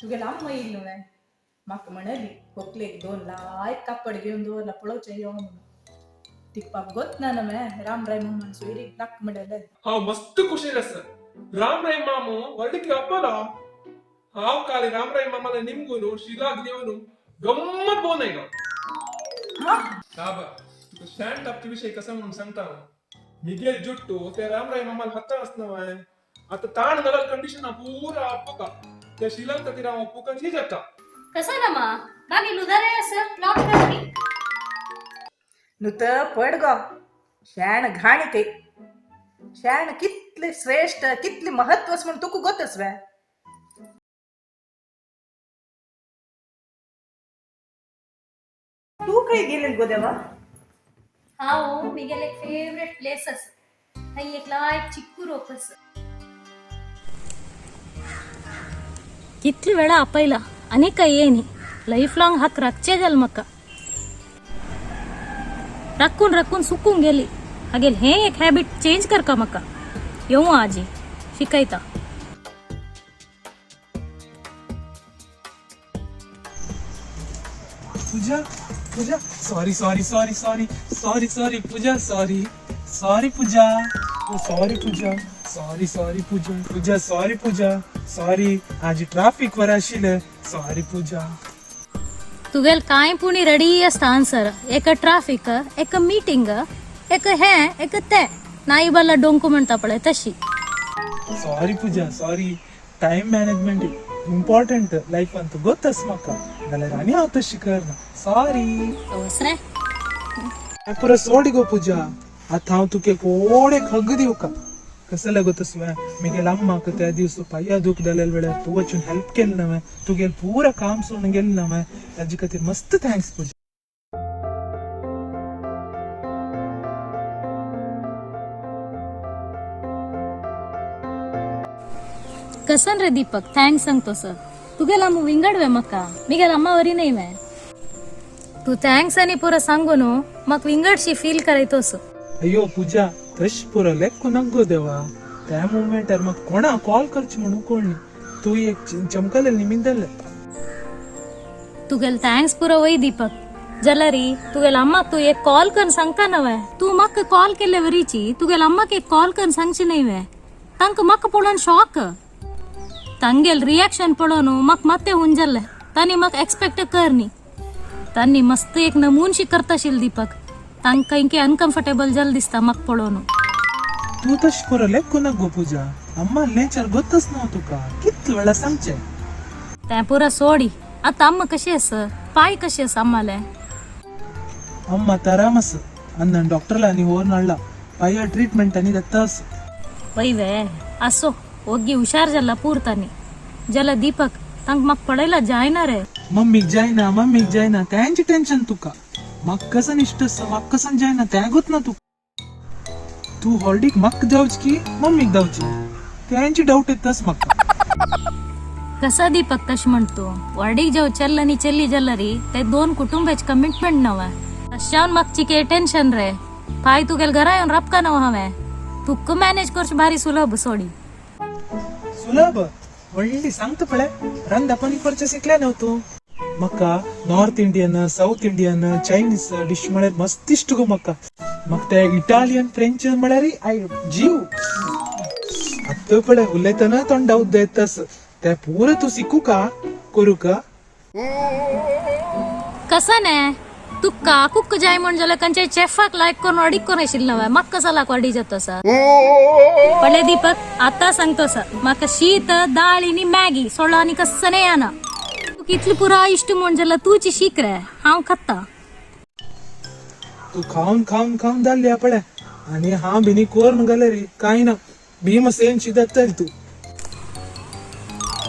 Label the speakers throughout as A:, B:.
A: तुगेली अम्मा येयली न्हू म्हाका म्हणली होकलेक दोन लायक कापड घेवन दवरला पळोवचें यो म्हणून. तिका गोत ना न्हय रामराय मामान सोयरीक नाक म्हणलें.
B: हांव मस्त खुशी आसा. रामराय मामू व्हडलीक अप्पलो. हांव काली रामराय मामाला निमगून शिलाक घेवन गम्मत बोन आयलो. बाबा तुका शेण तापचे विशय कसा म्हणून सांगता हांव. मिगेल जुट्टू ते रामराय मामाला हाता आसना वय. आता ताण घालत कंडिशन पुरा अप्पुका त्या शिलाक खातीर हांव अप्पुका जी जाता.
C: कसं ना मा बागी लुधारे असं प्लॉट करणी.
A: नुत पड गो शेण घाणी ते शेण कितले श्रेष्ठ कितले महत्व म्हूण तुका गोतस वे. तू खंय गेली गो देवा?
C: हांव मिगेले एक फेवरेट प्लेस आसा, थंय एक लायक चिक्कू रोपस. कितली वेळा आपयला आनी काय येनी. लाईफ लाँग हाक राखचे जाल म्हाका. राखून राखून सुकून गेली. हागेल हे एक हॅबिट चेंज करका म्हाका. येवं आजी शिकयता.
D: Pooja, Pooja, sorry sorry sorry sorry sorry sorry Pooja, sorry sorry Pooja, sorry Pooja, sorry sorry Pooja, Pooja sorry Pooja, sorry आज ट्राफिक वर आशिल्लें, सॉरी पूजा.
C: तुगेल कांय पुणी रेडी आसता आन्सर. एक ट्राफिक, एक मीटिंग, एक हे एक ते. नाई बल्ला डोंकू म्हणटा पळय तशी.
D: Sorry Pooja, sorry. Time management important life अंत गोतस म्हाका, जाल्यार आनी हांव तशी करना, सॉरी.
C: वसरे.
D: पुरो सोड गो पूजा, आतां हांव तुका एक व्हड एक हग दिवका. कसले गो तसवें मिगेल अम्माक त्या दिवस पांया दूख जालेल्या वेळार तूं वचून हेल्प केलें नवें, तुगेल पुरा काम सोडून गेलें नवें, ताजे खातीर मस्त thanks पूजा.
C: कसन रे दीपक thanks सांगतो सर. तुगेल अम्म विंगड वे म्हाका, मिगेल अम्मा वरी न्हय वे. तूं thanks आनी पुरो सांगू न्हू म्हाका विंगडशी फील करयतोस.
D: अय्यो पूजा, तश पुरो लेखू नाक गो देवा. त्या मुमेंटार म्हाका कोणा कॉल करची म्हणून कोण तूं एक चमकलें निमित्त जालें.
C: तुगेल thanks पुरो वय दीपक. जाल्यारी तुगेल अम्माक तूं एक कॉल करून सांगता नवे. तूं म्हाका कॉल केल्ले वरीची तुगेल अम्माक एक कॉल करून सांगची न्हय वे. तांकां म्हाका पळोवन शॉक. तांगेल रिएक्शन पळोवन म्हाका मात्तें हुंजल्लें. तांणी म्हाका एक्सपेक्ट कर न्ही. तांणी मस्त एक नमूनशी करताशील दीपक. तांकां इंके अनकम्फर्टेबल जालें दिसता म्हाका पळोवन.
D: तूं तश पुरो लेखू नाक गो पूजा. अम्मा नेचर गोतच न्हू तुका, कितले वेळा सांगचें.
C: तें पुरो सोडी, आतां अम्मा कशी आसा? पांय कशी आसा अम्माले?
D: अम्मा तरामस अन्न डॉक्टरला आनी व्हरून हाडला, पांया ट्रिटमेंट आनी दत्ता आसा.
C: वय वे, असो ओग्गी हुशार जाला पूर तांणी. जाला दीपक, तांकां म्हाका पळयला जायना रे.
D: मम्मीक जायना, मम्मीक जायना तेंचे टेन्शन तुका. म्हाका कसन इश्ट आसा, म्हाका कसन जायना तें गोत ना तुका. तूं हॉर्डीक म्हाका जावची की मम्मीक जावची तेंची डावट येताच म्हाका.
C: कसा दीपक तशें म्हणतो? वाडीक जेव चल्ल आनी चल्ली जाल्यारी ते दोन कुटुंबाचे कमिटमेंट नवे. तशें म्हाका चिके टेन्शन रे. पाय तुगेल घरा येवन राबका नव हांवें. तुका मॅनेज करचें भारी सुलभ सोडी.
D: सुलभ व्हडली सांगता पळय, रांदपानी करचें शिकलें न्हू तूं. म्हाका north Indian, south Indian, Chinese dish म्हळ्यार मस्त इश्ट गो म्हाका. म्हाका ते इटालियन, फ्रेंच म्हळ्यार I जीव. आतां पळय उलयतना तोंडा उद्द येतास. ते पुरो तूं शिकू का करू का?
C: कसा ने तुका कुक जाय म्हण जाल्यार खंयच्या चेफाक लायक करून अडीक करून आशिल्लें नवे. म्हाका कसा लाग वाडी जातो सा पळय दीपक, आतां सांगतो सा, म्हाका शीत दाळ आनी मॅगी सोडलो आनी कसं नाही येना. तुका इतली पुरा इश्ट म्हण जाल्यार तूंच शीक रे, हांव खाता.
D: तूं खावन खावन खावन जाल्ली पळय आनी हांव बिनी कोर घाले रे कांय ना, भीमसेन शिदत तूं.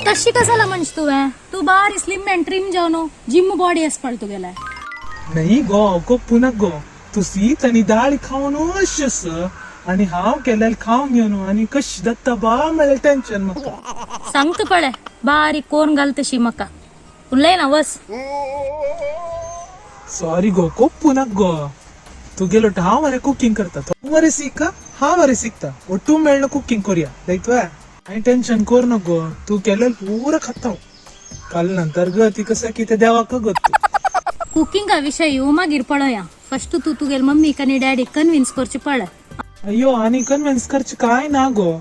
C: तशी कसाला म्हणश तुवें? तूं बारी स्लिम अँड ट्रीम जावन जिम बॉडी आसा पळय तुगेले.
D: नाही गो, कोप्पू नाक गो. तूं शीत आनी दाळ खावन अशें आनी हांव केल्यार खावन घेवन आनी कशी दत्ता बा म्हळ्यार टेन्शन म्हाका.
C: सांगता पळय बारीक कोण घाल तशी म्हाका. उलयना वस.
D: सॉरी गो, कोप्पू नाक गो. तुगेलो हांव मरे कुकींग करता, तूं मरे शिक, हांव मरे शिकता, ಒಟ್ಟು मेळ्ळो कुकींग करूया दायतवे. हांवें टेन्शन कर नाक गो, तूं केल्यार पुरो खाता हांव. काल नंतर ग ती कसं की ते देवाक गत.
C: कुकिंगा विशय मागीर पळया, फर्स्ट तूं तुगेल मम्मीक आनी डॅडीक कन्विन्स करची पळय.
D: अय्यो, आनी कन्विन्स करचे काय ना गो.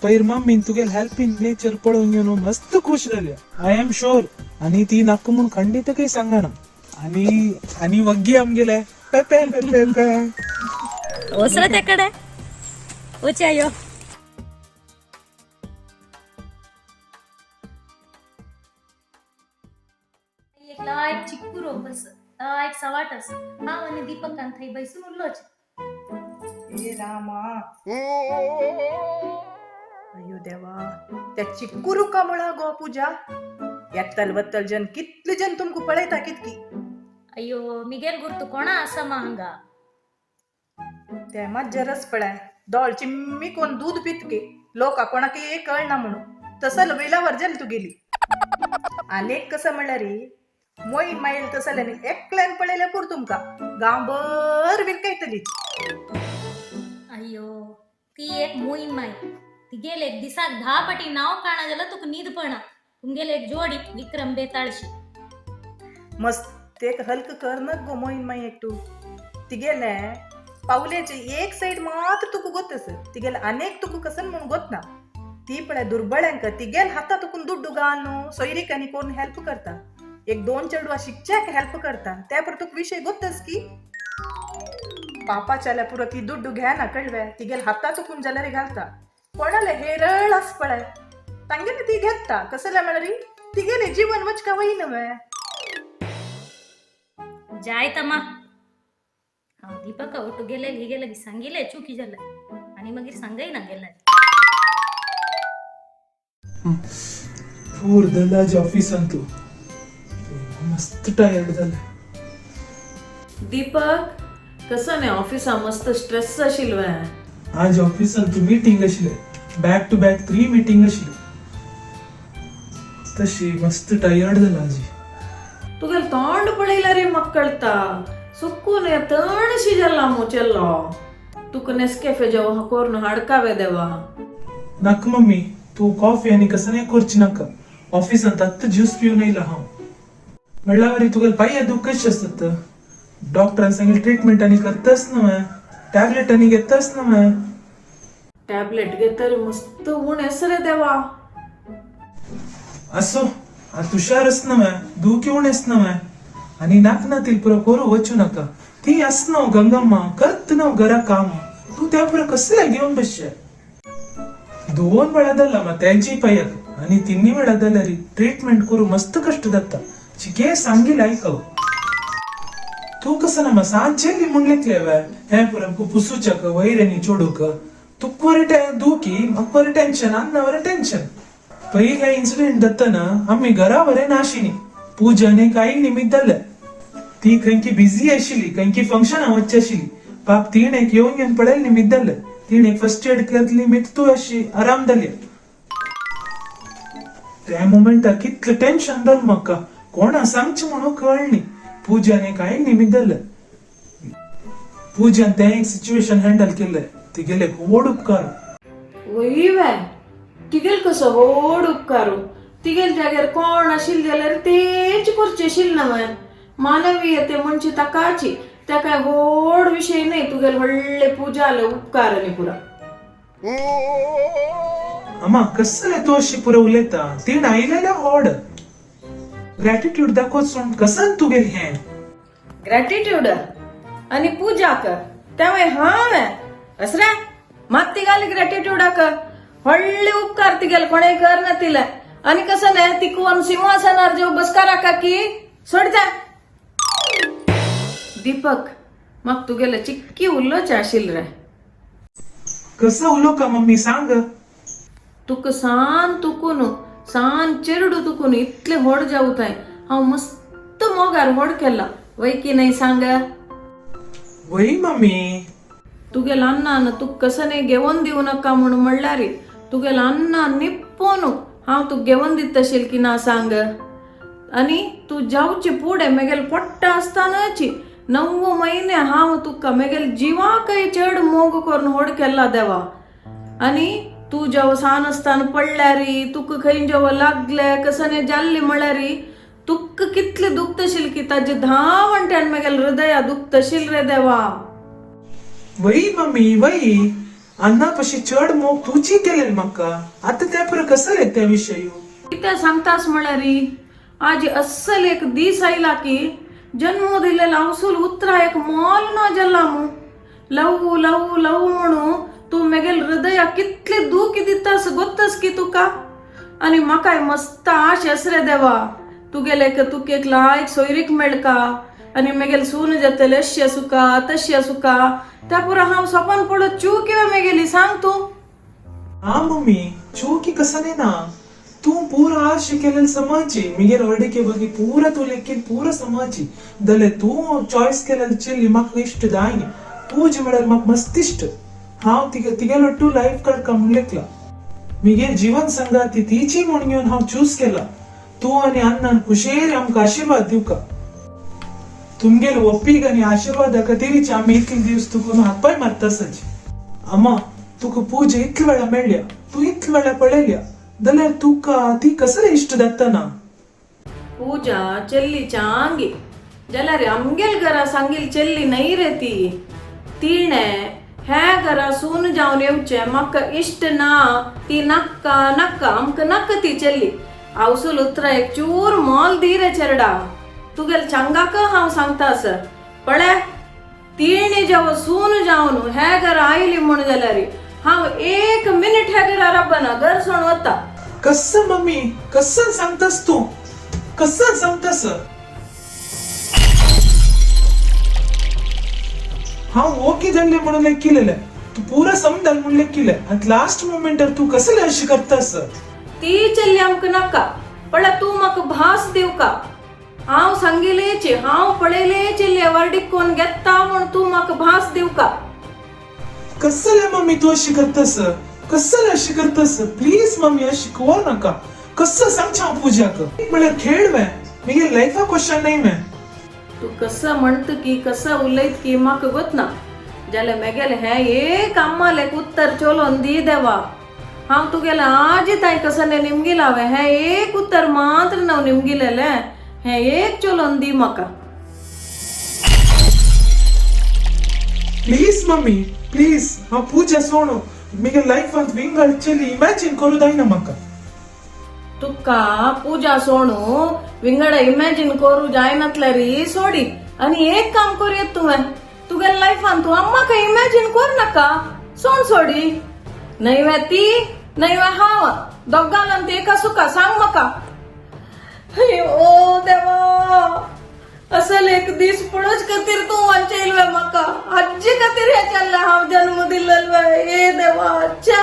D: पैर मम्मीन तुगेल हेल्पिंग नेचर पळोवन घेवन मस्त खुश जाल्या, I am sure. आणि ती नाका म्हणून खंडीत काही सांगना. आणि आणि वग्गी आमगेले पेपे पेपे पे.
C: वसरा त्याकडे ओचे यो. एक लायक चिक्कू रोपस लायक सवाटस हांव आनी दीपकान थंय बैसून उरलोच.
A: ए रामा, अय्यो देवा, त्या चिक्कू रुका मुळा गो पूजा, येत्तल वत्तल जन कितले जन तुमकां पळयता कितकी.
C: अय्यो, मिगेल गुर्तू कोणा आसा मा हांगा?
A: ते मात जरस पळय, दोळ चिम्मी कोण दूध पितके लोक कोणाक एक कळना म्हणून तसल वेलावर जल तुगेली. आनेक कसं म्हणल्यार मोईन माईल तसल्यानी एकल्यान पळयल्यार पुर तुमकां गांवभर विरकयतली.
C: अय्यो, ती एक मोहीम माई, तिगेल एक दिसाक 10 पटी नाव काणा जाल्यार तुका न्हीद पडना. तुमगेल एक जोडी विक्रम बेताळशी.
A: मस्त एक हल्क कर नक गो मोईन माई एकटू. तिगेले पावलेचे एक साईड मात्र तुका गोत, तिगेले अनेक तुका कसन म्हणून गोत ना. ती पळय दुर्बळ्यांक तिगेल हाता तुकून दुड्डू घालून सोयरीकांनी कोण हेल्प करता, एक दोन चेडवां शिकच्याक हेल्प करता. त्या पर तुका विशय गोतस की पापाच्याल्या पुरो ती दुड्डू घेना कळवे, तिगेल हाता तुकून जाल्यार घालता. कोणाले हेरळ आस पळय तांगेले ती घेता, कसले म्हळ्यार तिगेले जीवन वचका वय नव्हे.
C: जाय तमा, हांव दीपका ಒಟ್ಟು गेले हिगेले सांगिले चुकी जाले आनी मागीर सांगय ना गेले.
D: पूर दलाज ऑफिसान तू मस्त टायर्ड जालें.
E: दीपक, कसं नाही ऑफिसा मस्त स्ट्रेस आशिल्लो.
D: आज ऑफिसान तू मीटिंग आशिल्लें, बॅक टू बॅक 3 मीटिंग आशिल्ली, तशी मस्त टायर्ड जाला आजी.
E: तुगेल तोंड पळयल्यार रे म्हाका कळटा, सुकून तणशी जाला मु चेल्लो. तुका नेस्कॅफे जेव करून हाडकावे देवा.
D: नाका मम्मी, तू कॉफी आनी कसं नाही करची नाका. ऑफिसान आत्ता ज्यूस पिवन येयला हांव. म्हणल्यार तुगेल पांय दुख कशें आसतात, डॉक्टरान सांगितलं ट्रिटमेंट आनी करताच न्हय, टॅबलेट आनी घेताच न्हय.
E: टॅबलेट घेतरी मस्त उण रे देवा.
D: असो आतां हुशार न्हय, दुखी उणें न्हय. आनी नाक ना तील पुरो करू वचूं नाका. ती आस न्हू गंगम्मा, करत न्हू घरा काम, तूं त्या पुरो कसलें घेवन बसचें. 2 वेळा जाला मा तेंची पांयाक आनी 3 वेळा जाल्यार ट्रिटमेंट करूं मस्त कश्ट जाता. चिके सांगील आयकव. तूं कसं ना मा सांचेली म्हूण लेखले वे हें पुरो आमकां पुसूच्याक वयर आनी चोडूक. तुका वरी दुखी, म्हाका वरी टेन्शन, अन्ना वरी टेन्शन. पहिले हे इन्सिडेंट जाताना आमी घरा वरे नाशिनी, पूजाने काही निमित्त जालें. ती खंयकी बिझी आशिल्ली, खंयकी फंक्शना वचची आशिल्ली. पाप तिणें एक येवन घेवन पळयलें निमित्त जालें. तिणें फर्स्ट एड केली निमित्त तूं अशी आराम जाली. त्या मोमेंटाक कितलें टेन्शन जालें म्हाका, कोणा सांगचें म्हणून कळ्ळें. पूजाने कांय निमित्त जालें. पूजान तें एक सिच्युएशन हँडल केलें, तिगेले व्हड उपकार.
E: वय वे तिगेल कसो व्हड उपकार. तिगेल जाग्यार कोण आशिल्ले जाल्यार तेच करचें आशिल्लें न्हय. मानवीयते म्हणजे ताकाची, त्या काय व्हड विशय न्हय. तुगेल व्हडले पूजा उपकार न्ही पुरा.
D: अम्मा कसले तूं अशी पुरो उलयता, तिणें आयलेलें व्हड ग्रॅटिट्यूड दाखोवच सोड, कसन तुगेल हें
E: ग्रॅटिट्यूड आनी पूजा कर तेवय हांवें असरे मात तिगाली ग्रॅटिट्यूडाक व्हडले उपकार तिगेल कोणें कर ना तिले. आनी कसं न्हय तिकून सिंहासनार जेव बसकाराका की सोडता. दीपक, म्हाका तुगेले चिक्की उलोवचें आशिल्लें रे.
D: कसं उलोवं का मम्मी सांग.
E: तुका सान तुकून सान चेरडू तुकून इतले व्हड जावताय हांव मस्त मोगार व्हड केला वय की न्हय सांग.
D: वय मम्मी.
E: तुगेल अन्नान तुका कसं न्हय घेवन दिवं नाका म्हणून म्हणल्यार तुगेल अन्नान निप्पोन हांव तुका घेवन दिता की ना सांग. आनी तूं जावचे फुडें मेगेल पोट्टा आसतनाची 9 म्हयने हांव तुका मेगेल जिवाकय चड मोग करून व्हड केला देवा. आनी तूं जेव सान आसतना पडल्यारी तुका खंय जेव लागले कसने जाल्ली म्हळ्यारी तुका कितले दुखतशील की ताजे धा वंट्यान मेगेल हृदया दुखतशील रे देवा.
D: वय मम्मी वय, अन्ना पशी चड मोग तुची केलेल म्हाका. आतां त्या पुरो कसं रे त्या विशय?
E: कितें सांगतास म्हळ्यारी आज अस्सल एक दीस आयला की जन्म दिलेला आवसूल उतरा एक मोल ना जल्ला मू. लव लव लव म्हणू तूं मेगेल हृदया कितले दूख दितास गोत्तस की तुका. आनी म्हाकाय मस्त आश आस रे देवा, तुगेले तुका एक लायक सोयरीक मेळका आनी मेगेल सून जातले अशी आसुका तशी आसुका. त्या पुरो हांव सपन पडत चू कितें मेगेली सांग तूं.
D: हा मम्मी, चूकी कसं ना, तूं पूरा आश केलेल समाजी मिगेल हॉर्डिके बगी पूरा तूं लेकीन पूरा समाजी दले तूं चॉयस केलेल चेल्ली म्हाका इश्ट दायनी. पूज म्हळ्यार म्हाका मस्त इश्ट. हांव तिगे तिगेलो लायफ काडका म्हूण लेखला. मिगेल जीवन संगाती तीची म्हूण घेवन हांव चूज केला. तूं आनी अन्नान खुशेर आमकां आशिर्वाद दिवका. तुमगेल ಒಪ್ಪಿಗೆ आनी आशिर्वादा खातीरच आमी इतले दीस तुका हातपाय मारता सज. अम्मा, तुका पूजा इतले वेळा मेळ्ळ्या, तूं इतले वेळा पळयल्या जाल्यार तुका ती कसले इश्ट जाता?
E: पूजा चेल्ली चांगी जाल्यार आमगेल घरा सांगील चेल्ली न्हय रे ती. तिणें ह्या घरा सून जावन येवचें म्हाका इश्ट ना. ती नाक्का नाक्का, आमकां नाक्का ती चेल्ली. आवसूल उतरां एक चूर मोल दी रे चेरडा. तुगेल चांगाक हांव सांगता सर, पळय तिणें जेव सून जावन ह्या घरा आयली म्हूण जाल्यार हांव एक मिनीट ह्या घरा राबना, घर सोडून वता.
D: कसं मम्मी, कसं सांगतास तूं, कसं सांगतास? हांव ओके जाल्लें म्हणून लेखिलेलें, तूं पुरा समजाल म्हणून लेखिलें आनी लास्ट मोमेंटार तूं कसलें अशें करतास?
E: ती चेल्ली आमकां नाका. पळय तूं म्हाका भास दिवका, हांव सांगिलेची हांव पळयले चेल्ली वर्डीक कोण घेता म्हूण तूं म्हाका भास दिवका.
D: कसलें मम्मी तूं अशें करतास, कसलें अशें करतास? प्लीज मम्मी, अशें कर नाका. कसं सांगचें हांव पूजाक? म्हळ्यार खेळ वे मिगे लायफा क्वेश्चन न्हय वे.
E: तूं कसं म्हणत की कसं उलयत की म्हाका गोतना, जाल्यार मेगेलें हें एक अम्मालेक उत्तर चलोवन दी देवा. हांव तुगेलें आजी ताय कसं निमगिलां हांवें हें एक उत्तर मात्र नांव निमगिलेलें, हें एक चलोवन दी म्हाका.
D: प्लीज मम्मी प्लीज, हांव पूजा सोणू मिगे लायफांत विंगड चली इमॅजीन करूं जायना म्हाका.
E: तुका पूजा सोणू विंगड इमॅजीन करू जायनातल्यारी सोडी आनी एक काम करूं तुवें, तुगेल्या लायफान तूं अम्माक इमॅजीन कर नाका, सोण सोडी. न्हय वे ती न्हय वे हांव दोगांत एका सुका सांग म्हाका. ओ देवा, असल एक दीस पळोवच खातीर तूं वाचयल वे म्हाका? आजी खातीर हे चल्लें हांव जन्म दिल्लेल वे? ए देवा, छे,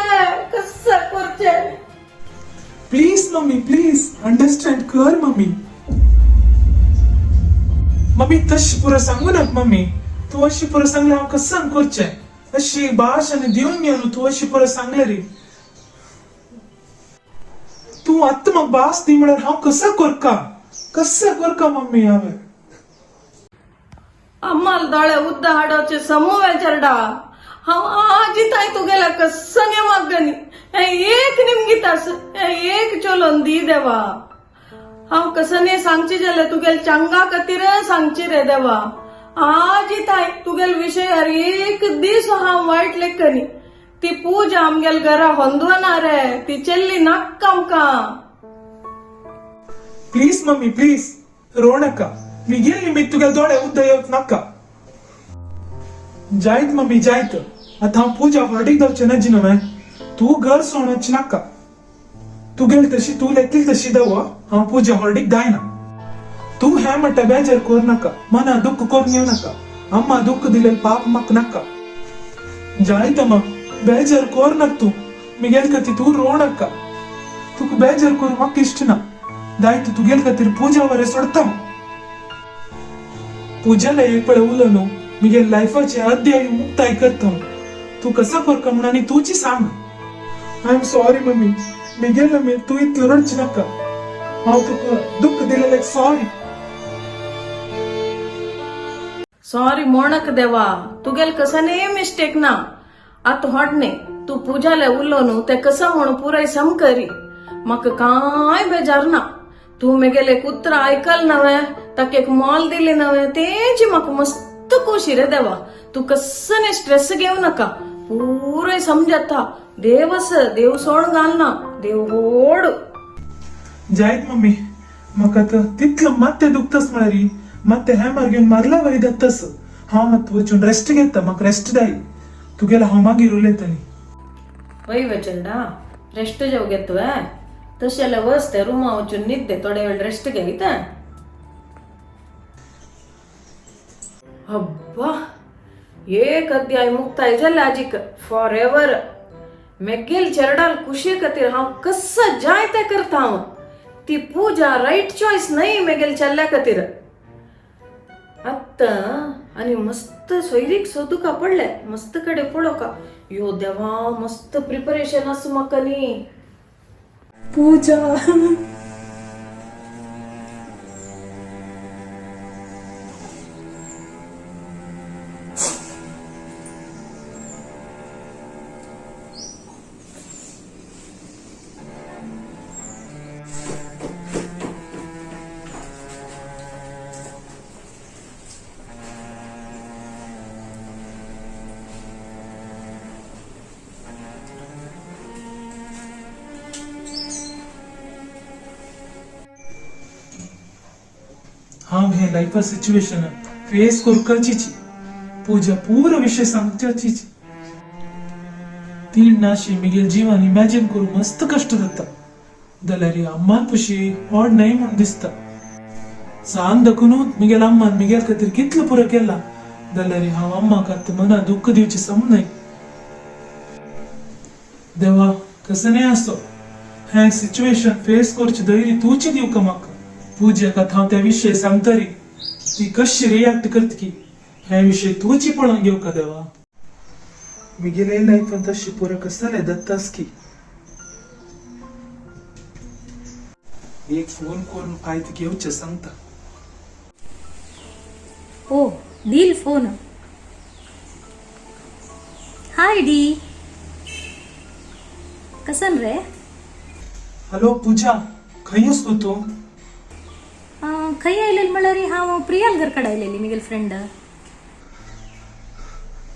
E: कसं करचें?
D: प्लीज मम्मी प्लीज, अंडरस्टँड कर मम्मी. मम्मी, तशी पुरो सांगू नाका मम्मी. तूं अशी पुरो सांगल्यार हांव कसं करचें? अशी भाश आनी दिवन घेवन तूं अशी पुरो सांगले रे. तूं आतां म्हाका भास दी म्हळ्यार हांव कसो करका, कसो करका मम्मी हांवें?
E: अम्माल दोळे उद्द हाडोचे समू चेरडा. हांव आजी ताय तुगेल्या कसने मागनी हें एक निमगितास, हें एक चलोवन दी देवा. हांव कसने सांगची जाल्यार तुगेल चांगा खातीर सांगची रे देवा. आजी ताय तुगेल विशयार एक दीस हांव वायट लेखनी. ती पूजा आमगेल घरा होंदवना रे, ती चेल्ली नाक्का आमकां.
D: प्लीज मम्मी प्लीज, रो नाका. मिगेल निमित्त तुगेल दोळे उद्द येवक नाका. जायत मम्मी जायत, आतां हांव पूजा हॉर्डीक जावचें ना जिनवे. तूं घर सोडच नाका. तुगेल तशी तूं लेखील तशी दव, हांव पूजा हॉर्डीक जायना. तूं हें म्हणटा बेजार कर नाका, मना दुख्ख करून घेवं नाका. अम्मा दुख्ख दिलेल पाप म्हाका नाका. जायत अम्मा, बेजार कर नाका तूं. मिगेल खातीर तूं रो नाका. तुका बेजार करूं म्हाका इश्ट ना. दायत, तुगेल खातीर पूजा वरे सोडता. पूजाला एक पळे उलो न्हू, मिगेल लायफाचे अध्याय मुक्ताय करता. तूं कसो करका म्हूण आनी तुजी सांग. I am sorry mummy, Miguel mummy, तूं इतलो रडची नाका. हांव तुका दुख्ख दिलेलें सॉरी.
E: सॉरी मोणक देवा, तुगेल कसने मिस्टेक ना. आतां होडने तूं पूजाले उलो न्हू तें कसो म्हूण पुराय समकरी. म्हाका कांय बेजार ना. तूं मेगेले एक उतरां आयकल नवें, ताका एक मोल दिली नवें, तेजी म्हाका मस्त खोशी रे देवा. तूं कसने स्ट्रेस घेवं नाका, पुराय समजता. देव आस, देव सोण घालना, देव व्हड.
D: जायत मम्मी, म्हाका तर तितलो मात्तें दुखतस म्हळ्यार मात्तें हॅमर घेवन मारला वरी जातस. हांव मात वचून रेस्ट घेता, म्हाका रेस्ट जाय. तुगेलो हांव मागीर उलयतली.
E: वय वे चेडा, रेस्ट जेव घेतवे तशें जाल्यार वच त्या रुमा वचून न्हिद, थोडे वेळ रेस्ट घेयता. अब्बा, एक अध्याय मुक्ताय जालें आजीक फॉर एवर. मेगेल चेरडाल खुशी खातीर हांव कसो जाय तें करता. हांव ती पूजा रायट चॉयस न्हय मेगेल चेल्ल्या खातीर. आतां आनी मस्त सोयरीक सोदूका पडले, मस्त कडेन पळोवका. यो देवा, मस्त प्रिपरेशन आसा म्हाका न्ही.
D: पूजा. हांव हे लायफा सिच्युएशन फेस करपाचीची. पूजा पुरो विशय सांगच्याचीची. तीन नाशी मिगेल जीवन इमॅजिन करूं मस्त कश्ट जाता. जाल्यार अम्मान पशी व्हड न्हय म्हूण दिसता. सान दखुनूच मिगेल अम्मान मिगेल खातीर कितलो पुरो केला. जाल्यार हांव अम्माक आतां मना दुख्ख दिवची सम न्हय. देवा, कसं आसो हें सिच्युएशन फेस करचे धैर्य तूंच दिवका म्हाका. पूजेक आतां हांव त्या विशय सांगतरी ती कशी रिएक्ट करतकी हे विशय तूंच पळोवन घेवका देवा. मिगेले लायफान तशी पुरो कसले दत्तास की एक फोन करून फायद घेवचें सांगता.
C: ओ deal phone. हाय डी, कसन रे?
D: हॅलो पूजा, खंय आस तूं?
C: खंय आयलेली म्हळ्यार हांव प्रियाल घर कडेन आयलेली, मिगेल फ्रेंड.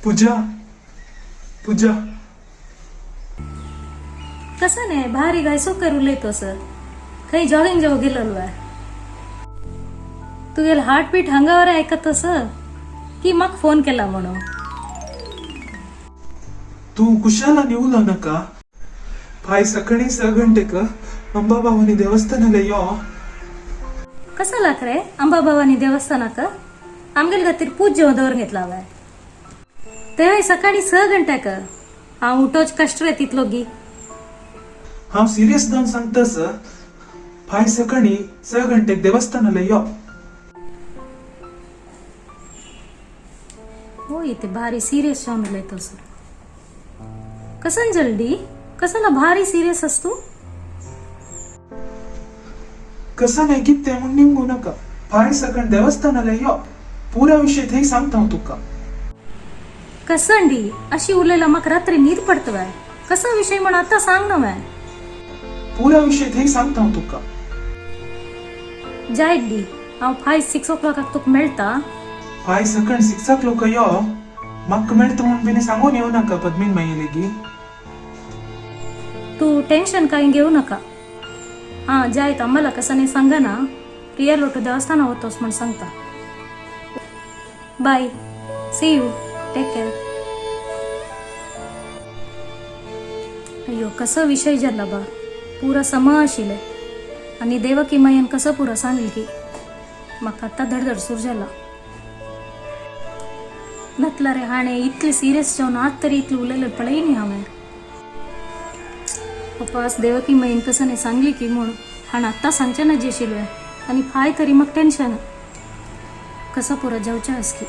D: पूजा, पूजा.
C: कसं नाही भारी गाय सोकर उलयतो सर. खंय जॉगिंग जेव गेलो वे? तुगेल हार्टबीट हांगावर आयकत सर की म्हाका फोन केला म्हणून.
D: तूं कुशाला उलो नाका. फाय सकाळी 6 घंटेक अंबाभवानी देवस्थानाला यो.
C: कसं लाग रे अंबाभवानी देवस्थानाक? आमगेल खातीर पूज जेवण दवर घेतला हांवें. तेव्हाय सकाळी 6 घंट्याक हांव उठोच कश्ट रे तितलो गी.
D: हांव सिरियस जावन सांगता सर, फाय सकाळी 6 घंटेक देवस्थानाला यो.
C: हो इथे भारी सिरियस जावन उलयतो सर. कसन जल्दी कसला भारी सिरियस असतो?
D: कसं नाही कित्ते म्हूण निमगू नाका. फाय सकाळ देवस्थानाला यो, पुरा विशय थंय सांगता हांव तुका.
C: कसं डी अशी उलयला म्हाका रात्री न्हीद पडतवाय. कसो विशय म्हण आतां सांग नव्हे.
D: पुरा विशय थंय सांगता हांव तुका.
C: जायत डी, हांव फाय 6 o'clock तुका मेळटा.
D: फाय सकाळ 6 o'clock यो. म्हाका मेळटा म्हूण बीन सांगून येवं नाका पद्मीन माई लेगी.
C: तू टेन्शन काही घेऊ नका. हां जायत, आम्हाला कसं नाही सांगा ना. प्रिया लोटो देवस्थाना होतोस म्हण सांगता. Bye, see you, take care. अय्यो कसो विशय जाला बा, पुरा समा आशिल्लें आनी देवकी मायन कसो पुरो सांगली की म्हाका आतां धडधड सुरू जाला. नतला रे हाणें इतलें सिरियस जावन आत तरी इतलें उलयलें पळय न्ही हांवें. पप्पास देवकी मायन कसं नाही सांगली की म्हूण हाणें आत्तां सांगचें ना जेशिल्लें आनी फाय तरी म्हाका टेन्शन कसो पुरो जावचें आसकी.